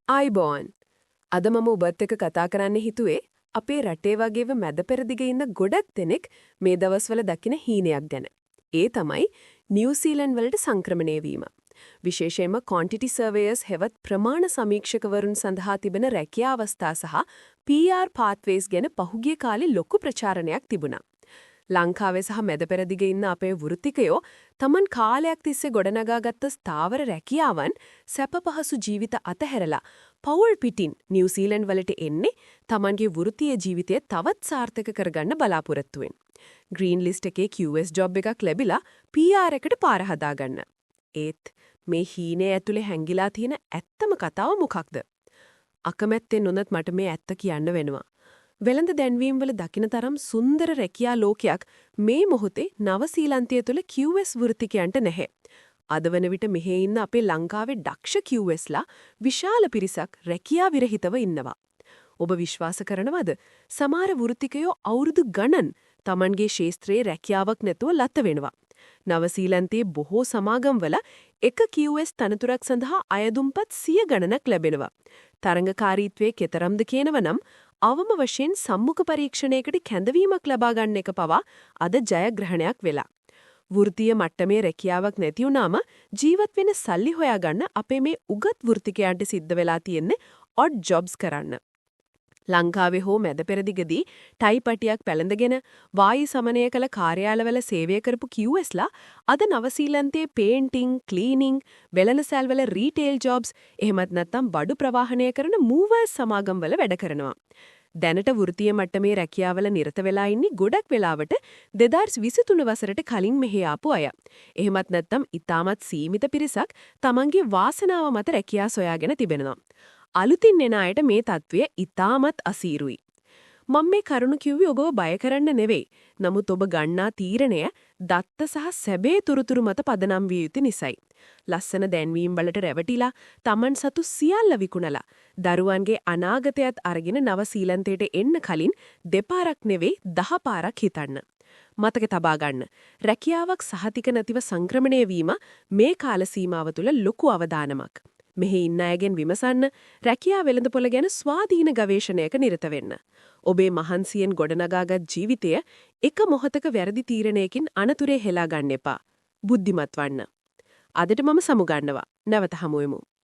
ආයුබෝවන්. අද මම ඔබත් එක්ක කතා කරන්න හිතුවේ අපේ රටේ වගේම මැද පෙරදිග ඉන්න ගොඩක් දෙනෙක් මේ දවස්වල දකින හීනයක් ගැන. ඒ තමයි නිව්සීලන්ත වලට සංක්‍රමණය වීම. විශේෂයෙන්ම ක්වොන්ටිටි සර්වේයර්ස් හෙවත් ප්‍රමාණ සමීක්ෂකවරුන් සඳහා තිබෙන රැකියා අවස්ථා සහ PR පාත්වේස් ගැන පහුගිය කාලේ ලොකු ප්‍රචාරණයක් තිබුණා. ලංකාවේ සහ මැද පෙරදිග ඉන්න අපේ වෘත්තිකයෝ තමන් කාලයක් තිස්සේ ගොඩනගාගත්ත ස්ථාවර රැකියාවන්, සැප පහසු ජීවිත අතහැරලා පවුල් පිටින් නිව්සීලන්ත වලට එන්නේ තමන්ගේ වෘත්තීය ජීවිතය තවත් සාර්ථක කරගන්න බලාපොරොත්තුවෙන්. ග්‍රීන් ලිස්ට් එකේ QS job එකක් ලැබිලා PR එකට පාර හදාගන්න. ඒත් මේ හීනේ ඇතුලේ හැංගිලා තියෙන ඇත්තම කතාව මොකක්ද? අකමැත්තෙන් වුණත් මට මේ ඇත්ත කියන්න වෙනවා. වෙළඳ දැන්වීම් වල දකින තරම් සුන්දර රැකියා ලෝකයක් මේ මොහොතේ නවසීලන්තය තුළ QS වෘත්තිකයන්ට නැහැ. අද වන විට මෙහේ ඉන්න අපේ ලංකාවේ දක්ෂ QSලා විශාල පිරිසක් රැකියා විරහිතව ඉන්නවා. ඔබ විශ්වාස කරනවද, සමහර වෘත්තිකයෝ අවුරුදු ගණන් තමන්ගේ ක්ෂේත්‍රයේ රැකියාවක් නැතුව ලත වෙනවා? නවසීලන්තයේ බොහෝ සමාගම්වල එක QS තනතුරක් සඳහා අයදුම්පත් සිය ගණනක් ලැබෙනවා. තරඟකාරීත්වයේ කෙතරම්ද කියනවනම්, අවම වශයෙන් සම්මුඛ පරීක්ෂණයකට කැඳවීමක් ලබා ගන්න එක පවා අද ජයග්‍රහණයක් වෙලා. වෘත්තීය මට්ටමේ රැකියාවක් නැති වුනාම ජීවත් වෙන සල්ලි හොයාගන්න අපේ මේ උගත් වෘත්තිකයන්ට සිද්ධ වෙලා තියෙන්නේ ඔඩ් ජොබ්ස් කරන්න. ලංකාවේ හෝ මැද පෙරදිගදී ටයි පටියක් පැළඳගෙන වායු සමනය කළ කාර්යාලවල සේවය කරපු QSලා අද නවසීලන්තයේ පේන්ටිං, ක්ලීනිං, වෙළඳසැල්වල රීටේල් ජොබ්ස්, එහෙමත් නැත්නම් බඩු ප්‍රවාහනය කරන මූවර්ස් සමාගම්වල වැඩ කරනවා. දැනට වෘත්තීය මට්ටමේ රැකියාවල නිරත වෙලා ඉන්නේ ගොඩක් වෙලාවට 2023 වසරට කලින් මෙහෙ ආපු අය. එහෙමත් නැත්නම් ඉතාමත් සීමිත පිරිසක් තමන්ගේ වාසනාව මත රැකියා සොයාගෙන තිබෙනවා. අලුතින් එන අයට මේ තත්ත්වය ඉතාමත් අසීරුයි. මම මේ කරුණු කිව්වේ ඔබව බය කරන්න නෙවෙයි. නමුත් ඔබ ගන්නා තීරණය දත්ත සහ සැබෑ තොරතුරු මත පදනම් විය යුතු නිසයි. ලස්සන දැන්වීම් වලට රැවටිලා, තමන් සතු සියල්ල විකුණලා, දරුවන්ගේ අනාගතයත් අරගෙන නව සීලන්තයට එන්න කලින් දෙපාරක් නෙවෙයි, 10 පාරක් හිතන්න. මතක තබා ගන්න. රැකියාවක් සහතික නැතිව සංක්‍රමණය වීම මේ කාල සීමාව තුළ ලොකු අවදානමක්. මෙහි ඉන්න අයගෙන් විමසන්න, රැකියා වෙළඳපොළ ගැන ස්වාධීන ගවේෂණයක නිරත වෙන්න. ඔබේ මහන්සියෙන් ගොඩනගාගත් ජීවිතය එක මොහොතක වැරදි තීරණයකින් අනතුරේ හෙලා ගන්න එපා. බුද්ධිමත් වන්න. අදට මම සමුගන්නවා. නැවත හමු වෙමු.